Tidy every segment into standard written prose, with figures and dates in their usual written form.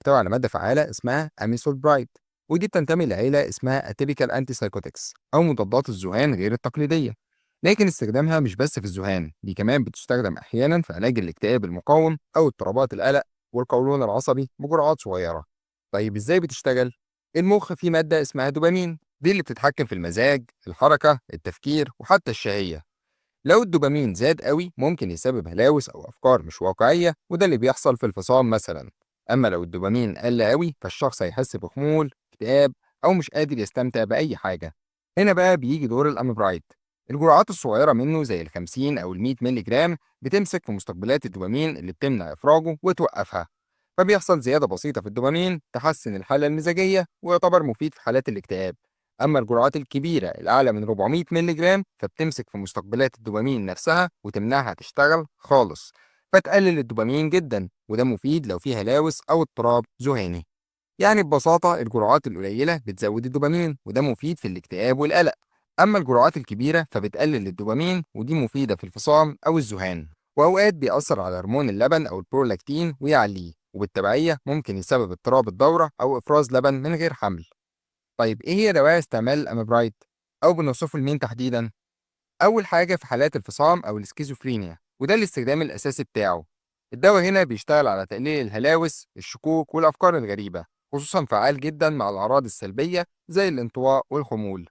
بيحتوي على مادة فعالة اسمها أميسولبرايد، ودي بتنتمي لعيلة اسمها atypical antipsychotics أو مضادات الذهان غير التقليدية. لكن استخدامها مش بس في الذهان، دي كمان بتستخدم أحيانا في علاج الاكتئاب المقاوم أو اضطرابات القلق والقولون العصبي بجرعات صغيرة. طيب إزاي بتشتغل؟ المخ فيه مادة اسمها دوبامين، دي اللي بتتحكم في المزاج، الحركة، التفكير وحتى الشهية. لو الدوبامين زاد قوي ممكن يسبب هلاوس أو أفكار مش واقعية، وده اللي بيحصل في الفصام مثلا. أما لو الدوبامين قل قوي فالشخص هيحس بخمول، اكتئاب، أو مش قادر يستمتع بأي حاجة. هنا بقى بيجي دور الأميبرايد. الجرعات الصغيرة منه زي ال 50 أو ال 100 مللي جرام بتمسك في مستقبلات الدوبامين اللي بتمنع إفراجه وتوقفها، فبيحصل زيادة بسيطة في الدوبامين تحسن الحالة المزاجية، ويعتبر مفيد في حالات الاكتئاب. أما الجرعات الكبيرة الأعلى من 400 مللي جرام فبتمسك في مستقبلات الدوبامين نفسها وتمنعها تشتغل خالص، فتقلل الدوبامين جدا، وده مفيد لو فيه هلاوس أو اضطراب ذهاني. يعني ببساطة الجرعات القليلة بتزود الدوبامين، وده مفيد في الاكتئاب والقلق. أما الجرعات الكبيرة فبتقلل الدوبامين، ودي مفيدة في الفصام أو الذهان. وأوقات بيأثر على هرمون اللبن أو البرولاكتين ويعليه، وبالتبعية ممكن يسبب اضطراب الدورة أو إفراز لبن من غير حمل. طيب إيه هي دواعي استعمال الأميبرايد؟ أو بنوصفه لمين تحديداً؟ أول حاجة في حالات الفصام أو السكيزوفرينيا، وده الاستخدام الأساسي بتاعه. الدواء هنا بيشتغل على تقليل الهلاوس، الشكوك والأفكار الغريبة، خصوصاً فعال جداً مع الأعراض السلبية زي الانطواء والخمول.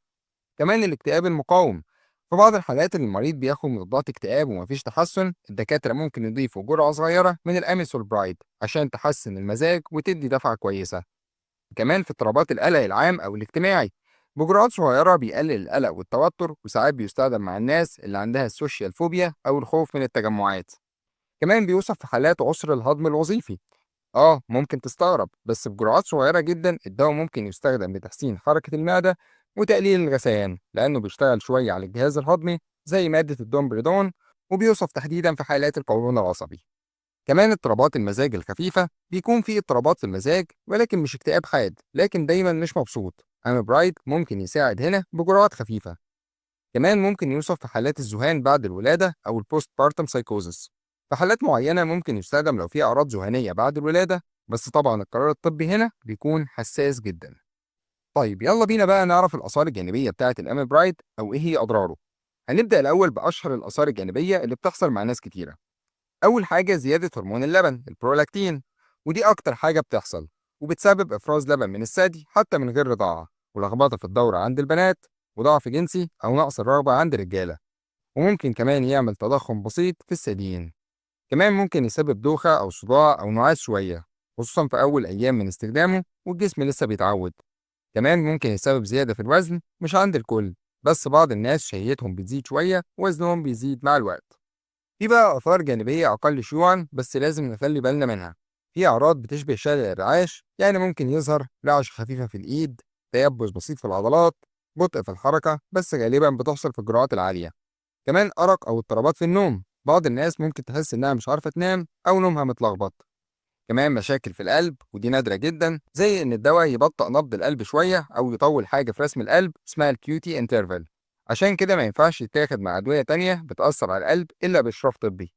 كمان الاكتئاب المقاوم، في بعض الحالات اللي المريض بياخد مضادات اكتئاب ومفيش تحسن، الدكاترة ممكن يضيفوا جرعة صغيرة من الأميسولبرايد عشان تحسن المزاج وتدي دفعة كويسة. كمان في اضطرابات القلق العام أو الاجتماعي، بجرعات صغيرة بيقلل القلق والتوتر، وساعات بيستخدم مع الناس اللي عندها ال social phobia أو الخوف من التجمعات. كمان بيوصف في حالات عسر الهضم الوظيفي. ممكن تستغرب، بس بجرعات صغيرة جدا الدواء ممكن يستخدم لتحسين حركة المعدة وتقليل الغثيان، لأنه بيشتغل شوية على الجهاز الهضمي زي مادة الدومبريدون، وبيوصف تحديدا في حالات القولون العصبي. كمان اضطرابات المزاج الخفيفة، بيكون في اضطرابات في المزاج ولكن مش اكتئاب حاد، لكن دايما مش مبسوط. أميبرايد ممكن يساعد هنا بجرعات خفيفة. كمان ممكن يوصف في حالات الذهان بعد الولادة أو ال postpartum psychosis. في حالات معينة ممكن يستخدم لو في أعراض ذهانية بعد الولادة، بس طبعا القرار الطبي هنا بيكون حساس جدا. طيب يلا بينا بقى نعرف الآثار الجانبية بتاعة الأميبرايد أو إيه هي أضراره. هنبدأ الأول بأشهر الآثار الجانبية اللي بتحصل مع ناس كتيرة. أول حاجة زيادة هرمون اللبن البرولاكتين، ودي أكتر حاجة بتحصل، وبتسبب إفراز لبن من الثدي حتى من غير رضاعة، ولخبطة في الدورة عند البنات، وضعف جنسي أو نقص الرغبة عند الرجالة، وممكن كمان يعمل تضخم بسيط في الثديين. كمان ممكن يسبب دوخة أو صداع أو نعاس شوية، خصوصا في أول أيام من استخدامه والجسم لسه بيتعود. كمان ممكن يسبب زيادة في الوزن، مش عند الكل، بس بعض الناس شهيتهم بتزيد شوية ووزنهم بيزيد مع الوقت. في بقى آثار جانبية أقل شيوعا بس لازم نخلي بالنا منها. في أعراض بتشبه شلل الرعاش، يعني ممكن يظهر رعش خفيفة في الإيد، تيبس بسيط في العضلات، بطء في الحركة، بس غالبا بتحصل في الجرعات العالية. كمان أرق أو اضطرابات في النوم، بعض الناس ممكن تحس إنها مش عارفة تنام أو نومها متلخبط. كمان مشاكل في القلب، ودي نادرة جدا، زي إن الدواء يبطئ نبض القلب شوية أو يطول حاجة في رسم القلب اسمها ال QT interval. عشان كده ما ينفعش يتاخد مع أدوية تانية بتأثر على القلب إلا بإشراف طبي.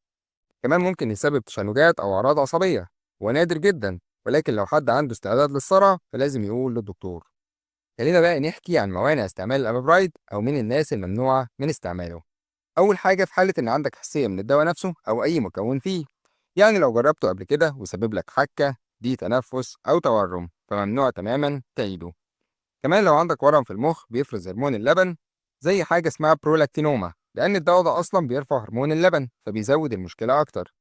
كمان ممكن يسبب تشنجات أو أعراض عصبية، ونادر جدا، ولكن لو حد عنده استعداد للصرع فلازم يقول للدكتور. خلينا بقى نحكي عن موانع استعمال الأميبرايد أو مين الناس الممنوعة من استعماله. أول حاجة في حالة إن عندك حساسية من الدواء نفسه أو أي مكون فيه، يعني لو جربته قبل كده وسبب لك حكة، ضيق تنفس أو تورم، فممنوع تماما تعيده. كمان لو عندك ورم في المخ بيفرز هرمون اللبن زي حاجة اسمها prolactinoma، لأن الدواء ده أصلا بيرفع هرمون اللبن فبيزود المشكلة أكتر.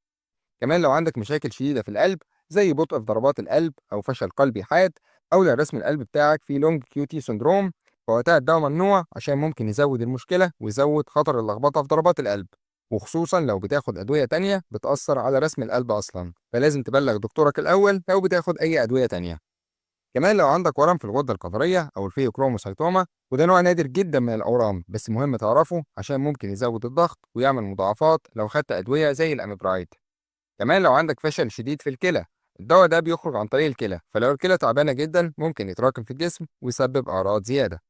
كمان لو عندك مشاكل شديدة في القلب زي بطء في ضربات القلب أو فشل قلبي حاد، أو لو رسم القلب بتاعك فيه long QT syndrome، فوقتها الدواء ممنوع عشان ممكن يزود المشكلة ويزود خطر اللخبطة في ضربات القلب، وخصوصا لو بتاخد أدوية تانية بتأثر على رسم القلب أصلا، فلازم تبلغ دكتورك الأول لو بتاخد أي أدوية تانية. كمان لو عندك ورم في الغدة الكظرية أو ال pheochromocytoma، وده نوع نادر جدا من الأورام بس مهم تعرفه عشان ممكن يزود الضغط ويعمل مضاعفات لو خدت أدوية زي الأميبرايد. كمان لو عندك فشل شديد في الكلى، الدواء ده بيخرج عن طريق الكلى، فلو الكلى تعبانة جدا ممكن يتراكم في الجسم ويسبب أعراض زيادة.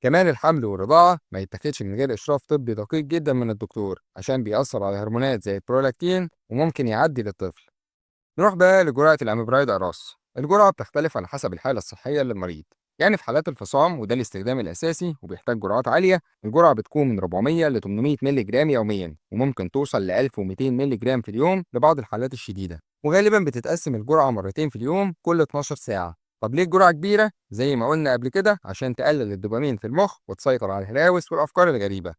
كمان الحمل والرضاعة ما يتاخدش من غير إشراف طبي دقيق جدا من الدكتور عشان بيأثر على هرمونات زي البرولاكتين وممكن يعدي للطفل. نروح بقى لجرعة الأميبرايد أقراص. الجرعة بتختلف على حسب الحالة الصحية للمريض، يعني في حالات الفصام وده الاستخدام الأساسي وبيحتاج جرعات عالية، الجرعة بتكون من 400 ل 800 مللي جرام يوميا، وممكن توصل ل 1200 مللي جرام في اليوم لبعض الحالات الشديدة، وغالبا بتتقسم الجرعة مرتين في اليوم كل 12 ساعة. طب ليه الجرعة كبيرة؟ زي ما قلنا قبل كده عشان تقلل الدوبامين في المخ وتسيطر على الهلاوس والأفكار الغريبة.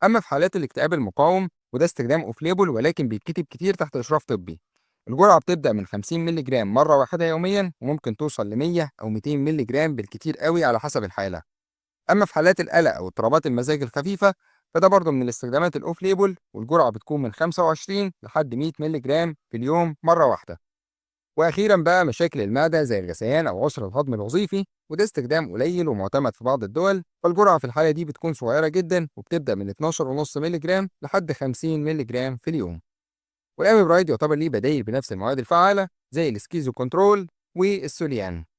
أما في حالات الاكتئاب المقاوم وده استخدام off label ولكن بيتكتب كتير تحت إشراف طبي، الجرعة بتبدأ من 50 مللي جرام مرة واحدة يوميا، وممكن توصل ل 100 أو 200 مللي جرام بالكتير قوي على حسب الحالة. أما في حالات القلق أو اضطرابات المزاج الخفيفة فده برضه من الاستخدامات ال off label، والجرعة بتكون من 25 لحد 100 مللي جرام في اليوم مرة واحدة. وأخيرا بقى مشاكل المعدة زي الغثيان أو عسر الهضم الوظيفي، وده استخدام قليل ومعتمد في بعض الدول، فالجرعة في الحالة دي بتكون صغيرة جدا وبتبدأ من 12.5 مللي جرام لحد 50 مللي جرام في اليوم. وال Amipride يعتبر ليه بدايل بنفس المواد الفعالة زي ال Skizocontrol وال Solian.